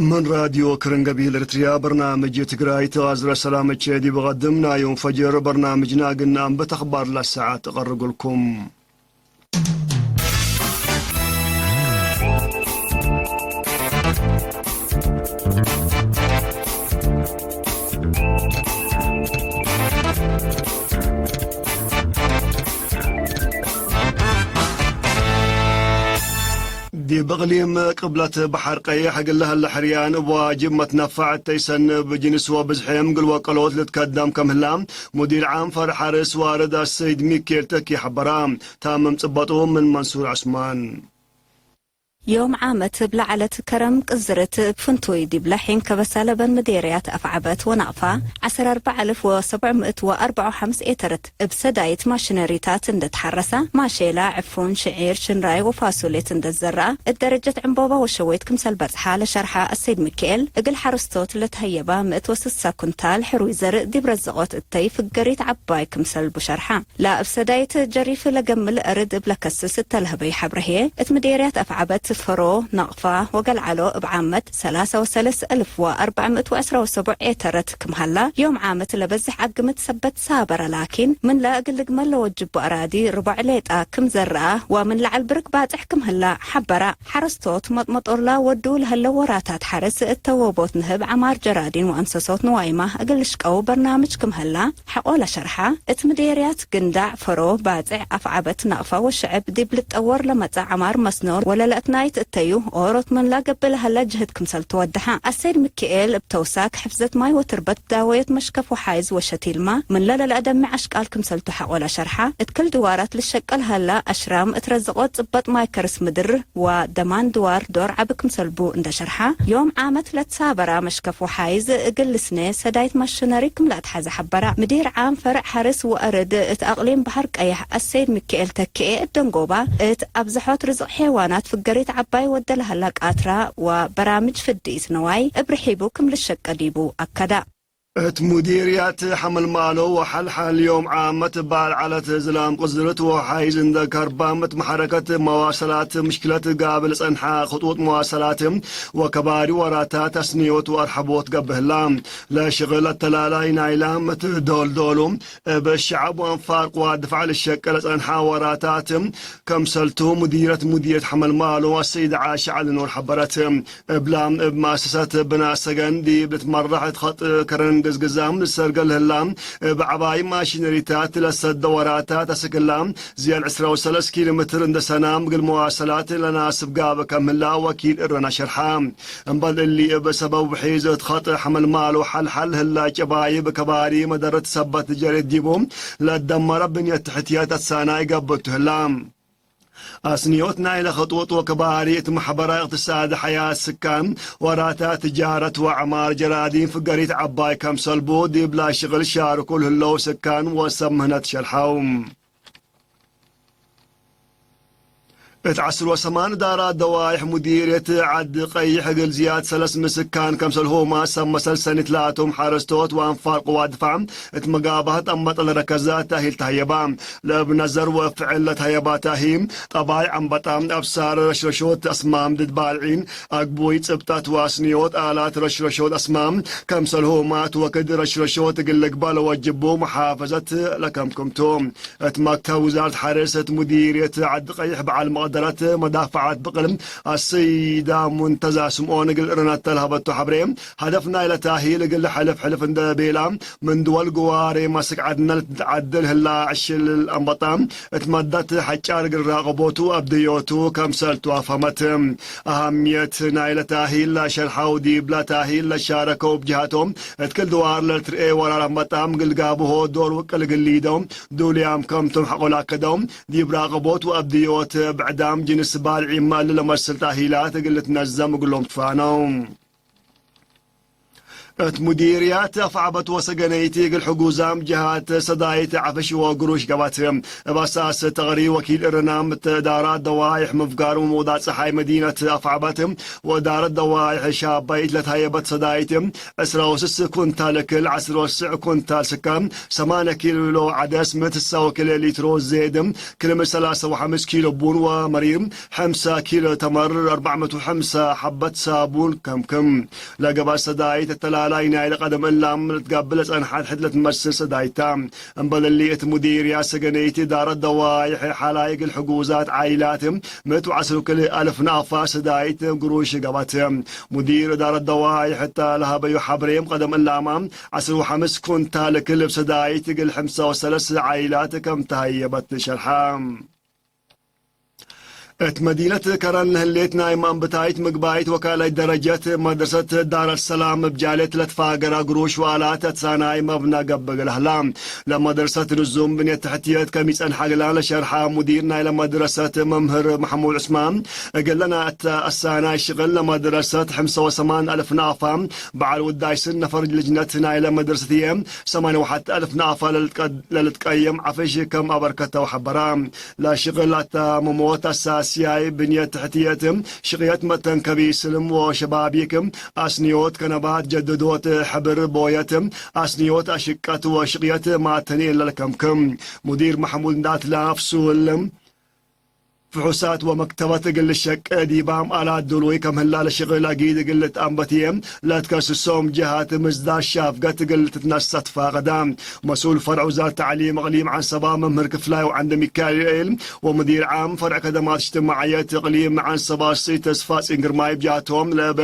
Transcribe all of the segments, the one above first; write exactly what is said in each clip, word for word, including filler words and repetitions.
ምን ራድዮ ክርን ገቢል ኤርትርያ በርናምጅ ትግራይት አዝረ ሰላምቼ ዲብ ቀድም ናዮም ፈጅር በርናምጅና ግናም በተኽባር ለሰዓት እቀርግልኩም። ዲብ እቅሊም ቅብለት በሐር ቀይሕ እግል ለሀለ ሕርያን እብ ዋጅብ መትነፋዕ እተ ኢሰንብ ጅንስ ወብዝሕም እግል ወቀሎት ልትከደም ከም ህላ፣ ሙዲር ዓም ፈርዕ ሐርስ ዋርድ አሰይድ ሚኬል ተኪ ሐበራ። ታምም ጽበጡ ምን መንሱር ዑስማን። ዮም ዓመት እብ ለዐለት ከረም ቅዝርት እብ ፍንቱይ ዲብለ ሒን ከበሳ ለበን ምዴርያት አፍዓበት ወናቅፋ፣ ዐስር አርበዕ አልፍ ወሰብዕ ምእት ወአርበዕ ወሐምስ ኤተርት እብ ሰዳይት ማሽነሪታት እንደ ተሐረሰ፣ ማሼላ፣ ዕፉን፣ ሽዒር፣ ሽንራይ ወፋሱሌት እንደ ዘረአ፣ እት ደረጀት ዕንቦባ ወሸዌት ክምሰል በጽሐ ለሸርሐ አሰይድ ሚካኤል፣ እግል ሐረስቶት ለተሀየባ ምእት ወስሳ ኩንታል ሕሩይ ዘርእ ዲብ ረዘቆት እተይ ፍገሪት ዐባይ ክምሰል ቡ ሸርሐ። ለእብ ሰዳይት ጀሪፍ ለገምል እርድ እብ ለከስስ እተ ለህበይ ሐብረ ህዬ፣ እት ምዴርያት አፍዓበት፣ ፈሮ፣ ነቅፋ ወገልዓሎ እብ ዓመት ሰላሳ ወሰለስ አልፍ ወአርበዕ ምእት ወዐስራ ወሰቡዕ ኤተረት ክም ሀላ፣ ዮም ዓመት ለበዝሕ አግምት ሰበት ሳበረ፣ ላኪን፣ ምን ለእግል ልግመል ለወጅቡ አራዲ ርቦዕ ሌጣ ክም ዘረአ ወምን ለዐል ብርክ ባጽሕ ክም ህላ ሐበራ። ሐረስቶት መጥመጦርላ ወዱ ለህለው ወራታት ሐርስ እተ ወቦት ንህብ ዐማር ጀራዲን ወአንሰሶት ንዋይማ እግል ልሽቀው በርናምጅ ክም ህላ ሐቆ ለሸርሐ፣ እት ምዴርያት ግንዳዕ፣ ፈሮ፣ ባጽዕ፣ አፍዓበት፣ ናቅፋ ወሸዐብ ዲብ ልትጠወር ለመጽአ ዐማር መስኖ ወለለአትናይት እተዩ ኦሮት ምንላ ገብእ ለሀለ ጅህድ ክምሰል ትወደሐ። አሰይድ ሚካኤል እብ ተውሳክ ሕፍዘት ማይ ወትርበት ዳወየት መሽከፍ ወሓይዝ ወሸቲልማ ምንለ ለለአደሚ አሽቃል ክምሰልቱ ሐቆ ለሸርሐ፣ እት ክል ድዋራት ልሸቀል ሀላ አሽራም እት ረዘቆት ጽበጥ ማይ ከርስ ምድር ወደማን ድዋር ዶር ዐቢ ክምሰል ቡ እንደ ሸርሐ፣ ዮም ዓመት ለትሳበራ መሽከፍ ወሓይዝ እግል ልስኔ ሰዳይት ማሽነሪ ክም ለአትሐዘ ሐበራ። ምዲር ዓም ፈርዕ ሐርስ ወአርድ እት አቅሊም በሐር ቀየሕ አሰይድ ሚካኤል ተክኤ እት ደንጎባ፣ እት አብዝሖት ርዝቅ ሔዋናት ፍገሪት ዐባይ ወደ ለሀላ ቃትራ ወበራምጅ ፍድኢት ነዋይ እብ ርሒቡ ክም ልሸቀ ዲቡ አከዳ። እት ሙዲርያት ሐመልማሎ ወሐልሐል ዮም ዓመት በዐል ዐለት ዝላም ቅዝርት ወሓይዝ እንደ ከርባም እት መሐረከት መዋሰላት ምሽክለት ጋብል ጸንሐ ክጡጥ መዋሰላት ወከባሪ ወራታት አስንዮት ወአርሐቦት ገብእ ህላ። ለሽቅል አተላላይ ናይላ እት ዶልዶሉ እብ ሸዐብ ወአንፋር ቅዋት ድፋዕ ልሸቀል ጸንሐ ወራታት ከምሰልቱ ሙዲረት ሙዲርየት ሐመልማሎ አሰይድ ዓሽ ዐሊ ኑር ሐበረት። እብላም እብ መአሰሰት ብናት ሰገን ዲብ ልትመራሕ እት ኸጥ ከረን ግዝግዛም ልሰርገል ህላ፣ እብ ዐባይ ማሽነሪታት ለሰደ ወራታት አስክ ህላ፣ ዝያድ ዕስራ ወሰለስ ኪሎ ሜትር እንደ ሰናም እግል መዋሰላት ለናስብ ጋብ ከም ህላ ወኪል እረና ሸርሐ። እምበል እሊ፣ እብ ሰበብ ውሒዝ እት ኸጥ ሐመልማሎ ሐልሐል ህላ ጨባይብ ከባሪ መደረት ሰበት ጀሬት ዲቡ ለደመረ ብንየት ትሕትየት አትሳናይ ገብቱ ህላ። አስንዮት ናይለ ክጡጥ ወከባሪ እት መሕበራይ እቅትሳድ ሐያት ስካን፣ ወራታት ትጃረት ወዐማር ጀራዲን ፍገሪት ዐባይ ከምሰልቡ ዲብላ ሽቅል ሻርኩ ለህለው ስካን ወሰብ ምህነት ሸርሐው። እት ዐስር ወሰማን እዳራት ደዋይሕ ሙዲርየት ዐድ ቀይሕ እግል ዝያድ ሰለስ ምስካን ከምሰልሁመ ሰብ መሰል ሰኒት ላቶም ሐረስቶት ወአንፋር ቅዋት ድፋዕ እት መጋባህት አመጠ ለረከዘ ተእሂል ተሀየባ። ለእብ ነዘር ወፍዕል ለተሀየባ ተእሂል ጠባይ አንበጣ፣ አብሳር ረሽረሾት አስማም ድድ ባልዒን፣ አግቡይ፣ ጽብጠት ወአስንዮት አላት ረሽረሾት አስማም ከምሰልሁመ ትወክድ ረሽረሾት እግል ልግበእ ለወጅቡ መሓፈዘት ለከምክምቱ። እት መክተብ ውዛረት ሐርስ እት ሙዲርየት ዐድ ቀይሕ በዐል መቅደረት መዳፈዐት ብቅል አሰይዳ ሙንተዛ ስምኦን እግል እርነተ ለሀበቱ ሐብሬ፣ ሀደፍ ናይለ ተእሂል እግል ሕልፍ ሕልፍ እንደ ቤላ፣ ምን ድወል ግዋሬ መስክ ዐድነ ልትትዐደል ህላ ዕሽል አንበጣ እት መደት ሐጫር እግል ራቀቦቱ አብድዮቱ ከምሰልቱ አፍሀመት። አሃምየት ናይለ ተእሂል ለሸርሐው ዲብለ ተእሂል ለሻረከው እብ ጀሀቶም፣ እት ክል ድዋር ለልትርኤ ወራር አንበጣ እግል ጋብሆ ዶር ውቅል እግል ሊደው ዱልያም ከምቶም ሐቆ ለአከደው፣ ዲብ ራቀቦት ወአብድዮት ብዕዳም ጅንስ ባልዒመ እሊ ለመስል ተእሂላት እግል ልትነዘም እግሎም ትፋነው። እት ሙዲርያት አፍዐበት ወሰገነይቲ እግል ሕጉዛም ጀሃት ሰዳይት ዐፍሽ ወግሩሽ ገባት። እብ አሳስ ተቅሪ ወኪል እርናም እት እዳራት ደዋይሕ ምፍጋር ወመውዳቅ ጸሓይ መዲነት አፍዐበት ወእዳረት ደዋይሕ ሻባይት ለትሀየበት ሰዳይት ዕስራ ወስስ ኩንታል እክል፣ ዐስር ወስዕ ኩንታል ስከ፣ ሰማንያ ኪሎ ዐደስ፣ ምእት ስሳ ወክልኤ ሊትሮ ዜድ፣ ክልምድ ሰላሳ ወሐምስ ኪሎ ቡን ወመሪር፣ ሐምሳ ኪሎ ተመር፣ አርበዕ ምእት ወሐምሳ ሐበት ሳቡን ከምክም። ለገባእ ሰዳይት እተላላይ ናይለ ቀደም እላም ልትጋብእ ለጸንሐት ሕድ ለትመስል ሰዳይት ታ። እምበል እሊ እት ሙዲርያት ሰገነይቲ እዳረት ደዋይሕ ሓላይ እግል ሕጉዛት ዓይላት ምእት ወዐስር ወክልኤ አልፍ ናፋ ሰዳይት ግሩሽ ገባት። ሙዲር እዳረት ደዋይሕ እተ ለሀበዩ ሐብሬም ቀደም እላማ ዐስር ወሐምስ ኩንታል እክል እብ ሰዳይት እግል ሐምሳ ወሰለስ ዓይላት ከም ተሀየበት ሸርሐ። እት መዲነት ከረን ለህሌት ናይ ማንብታይት ምግባይት ወካልኣይት ደረጀት መድረሰት ዳር አልሰላም እብ ጃሌት ለትፋገረ ግሩሽ ወአላት አትሳናይ መብነ ገብእ እግል ሀላ። ለመድረሰት ንዙም ብንየት ተሕትየት ከም ኢጸንሐ እግላ ለሸርሐ ሙዲር ናይለ መድረሰት መምህር መሐሙድ ዑስማን፣ እግለና እተ አሳናይ ሽቅል ለመድረሰት ሐምሳ ወሰማን አልፍ ናፋ በዐል ውዳይ ስን ነፈር ልጅነት ናይለ መድረሰት ህዬ ሰማንያ ወሐት አልፍ ናፋ ለልትቀ-፣ ለልትቀየም ዐፍሽ ከም አበርከተው ሐበራ። ለሽቅል አታምሞት አሳስያይ ብንየት ተሕትየት፣ ሽቅየት መተንከቢ ስልም ወሸባቢክ፣ አስንዮት ከነባት ጀድዶት ሕብር ቦየት፣ አስንዮት አሽቀት ወሽቅየት ማተኒ ለልከምክም። ሙዲር መሕሙድ እንዳትላፍ ሱል ፍሑሳት ወመክተበት እግል ልሸቄ ዲባም አላት ድሉይ ከም ህላ ለሽቅል አጊድ እግል ልትአንበትዬ ለትከስሶም ጀሃት ምዝዳት ሻፍገት እግል ትትነሰት ፋቀዳ። መስኡል ፈርዕ ውዛረት ተዕሊም እቅሊም ዐንሰባ መምህር ክፍላይ ወዐንደ ሚካኤል ወሙዲር ዓም ፈርዕ ከደማት እጅትማዕየት እቅሊም ዐንሰባ ስይ ተስፋጽዮን ግርማይ ብጃቶም ለእብ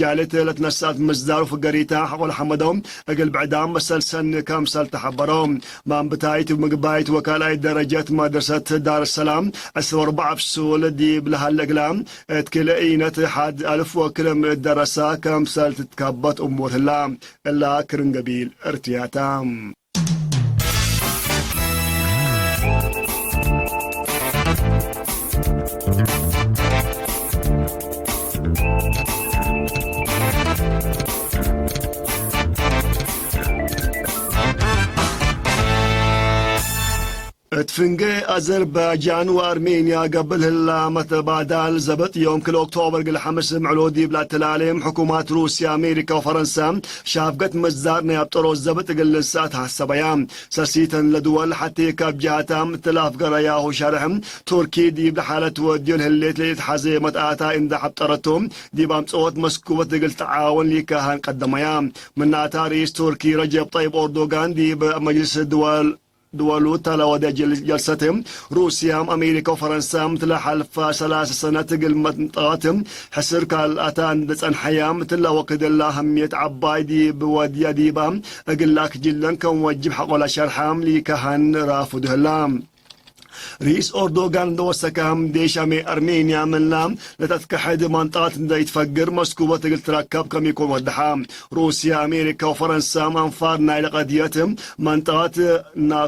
ጃልት ለትነሰአት ምዝዳር ወፍገሪታ ሐቆል ሐመደው እግል ብዕዳም መሰል ሰኒ ከምሰል ተሐበረው። ማንብታይት ምግባይት ወካልኣይት ደረጀት መድረሰት ዳር ሰላም ዕስራ ወአርበዕ ፍሱል ዲብ ለሀለ እግላ እት ክልኤ ኢነት ሐድ አልፍ ወክልኤ ምእት ደረሳ ከምሰል ትትከበት እሙር ህላ። እላ ክርን ገቢል እርትያታ። እት ፍንጌ አዘርባጃን ወአርሜንያ ገብእ ለህላ መተባዳል ዘብጥ ዮም ክልኤ ኦክቶበር እግል ሐምስ ምዕሎ ዲብ ለአተላሌም ሕኩማት ሩስያ፣ አሜሪካ ወፈረንሳ ሻፍገት መዛር ናይ አብጠሮት ዘብጥ እግል ልንሰአት ሐሰበያ። ሰሲተን ለድወል ሐቴ ካብ ጀሃታም እትለ አፍገረያሁ ሸርሕ፣ ቱርኪ ዲብ ለሓለት ወድዮ ለህሌት ለኢትሐዜ መትአታ እንደ ሐብጠረቱ፣ ዲብ አምጽኦት መስኩበት እግል ተዓወን ሊካሃን ቀደመያ። ምናታ ርኢስ ቱርኪ ረጀብ ጠይብ ኦርዶጋን ዲብ መጅልስ ድወል ድወሉ እተ ለወደ ጀል-፣ ጀልሰት ሩስያም፣ አሜሪካ ወፈረንሳም እትለ ሐልፈ ሰላሰ ሰነት እግል መንጠቀት ሕስር ካልአታ እንደ ጸንሐያም፣ እትለ ወክድ እለ አህምየት ዐባይ ዲብ ወድያ ዲባ እግል ለአክጅለን ከም ወጅብ ሐቆ ለሸርሐም ሊካሃን ራፉድ ህላ። ርኢስ ኦርዶጋን እንደ ወሰካም፣ ዴሽ አሜ-፣ አርሜንያ ምንላ ለተትከሐድ መንጠቀት እንደ ኢትፈግር መስኩበት እግል ትረከብ ከም ኢኮን ወደሐ። ሩስያ፣ አሜሪካ ወፈረንሳም አንፋር ናይለ ቀድየት መንጠቀት ና-፣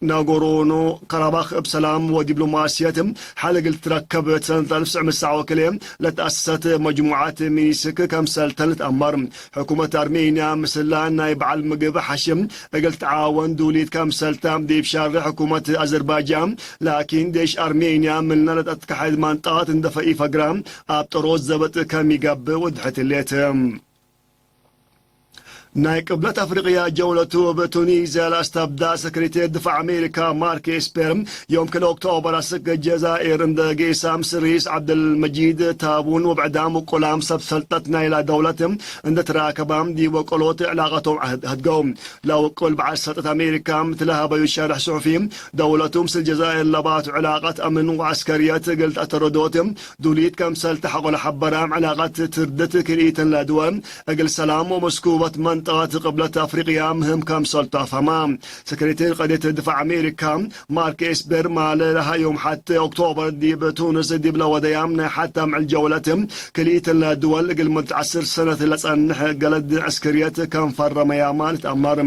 ናጎሮኖ ካራባክ እብ ሰላም ወዲፕሎማስየት ሐል እግል ትረከብ፣ ሰነት አልፍ ወትሰዕ ምእት ወክልኤ ለተአሰሰት መጅሙዐት ሚኒስክ ከምሰልተን ልትአመር። ሕኩመት አርሜንያ ምስላ ናይ በዐል ምግብ ሐሽም እግል ተዓወን ዱሊት ከምሰልታ ዲብ ሻርሕ ሕኩመት አዘርባጃን፣ ላኪን ዴሽ አርሜንያ ምንላ ለተትከሐድ መንጠቀት እንደ ፈኢፈግራ አብጠሮት ዘብጥ ከም ኢገብእ ወድሐት ህሌት። ናይ ቅብለት አፍሪቅያ ጀውለቱ እብ ቱኒዝያ ለአስተብዳ ሰክሬቴር ድፋዕ አሜሪካ ማርክ ኤስፐር፣ ዮም ክልኤ ኦክቶበር አስክ ጀዛይር እንደ ጌሰ፣ ምስ ርኢስ ዐብደልመጂድ ታቡን ወብዕዳም ውቁላም ሰብ ሰልጠት ናይላ ደውለት እንደ ትራከባም ዲብ ወቀሎት ዕላቀቶም ሀድገው። ለውቁል በዐል ሰልጠት አሜሪካ እትለ ሀበዩ ሸርሕ ጽሑፊ፣ ደውለቱ ምስል ጀዛይር ለባቱ ዕላቀት አምን ወዐስከርየት እግል ተአተረዶት ዱሊት ከምሰል ተሐቆ ለሐበራም ዕላቀት ትርድት ክልኢተን ለድወል እግል ሰላም ወመስኩበት መንጠቀት ቅብለት አፍሪቅያ ምህም ከምሰልቱ አፍሀማ። ሰክሬቴር ቀድየት ድፋዕ አሜሪካ ማርክ ኤስፐር ማለ ለሀ ዮም ሐቴ ኦክቶበር ዲብ ቱንስ ዲብ ለወደያም ናይ ሐታም ዕል ጀውለት ክልኢተን ለድወል እግል ምድት ዐስር ሰነት ለጸንሕ ገለድ ዕስክርየት ከም ፈረመያማ ልትአመር።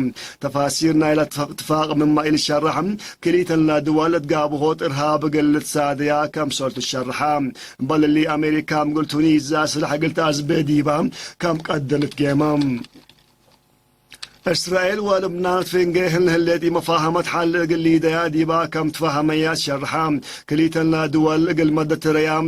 ተፋሲር ናይለ ትፋቅ ምንመ ኢልሸረሕ፣ ክልኢተን ለድወል እት ጋብሆት እርሃብ እግል ልትሳደያ ከምሰልቱ ትሸርሐ። እምበል እሊ፣ አሜሪካ እግል ቱኒዝያ ስላሕ እግል ተአዝቤ ዲባ ከም ቀድር ልትጌመ። እስራኤል ወልብናን ፍንጌ ህል ህሌት ኢመፋሀመት ሐል እግል ሊደያ ዲባ ከም ትፋሀመያ ትሸርሐ። ክሊተን ለድወል እግል መደትረያም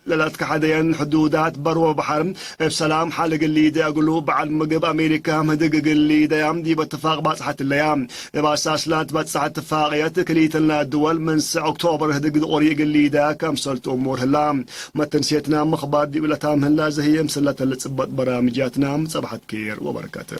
ለለትከሐደየን ሕዱዳት በር ወበሐር እብ ሰላም ሐል እግል ሊደያ እግሉ በዐል ምግብ አሜሪካ ምህድግ እግል ሊደያም ዲበ ትፋቅ ባጽሐት እለያ። እብ አሳስ ለትበጽሐ እትፋቅየት ክሊተን ለድወል ምን ሰዕ ኦክቶበር ህድግ ድቆሪ እግል ሊደያ ከምሰልቱ እሙር ህላ። መተንሴትና ምኽባር ዲብ ለታም ህላ ዘህየም ስለተ ልጽበጥ በራምጃትና ጸብሐት ኬር ወበረከት።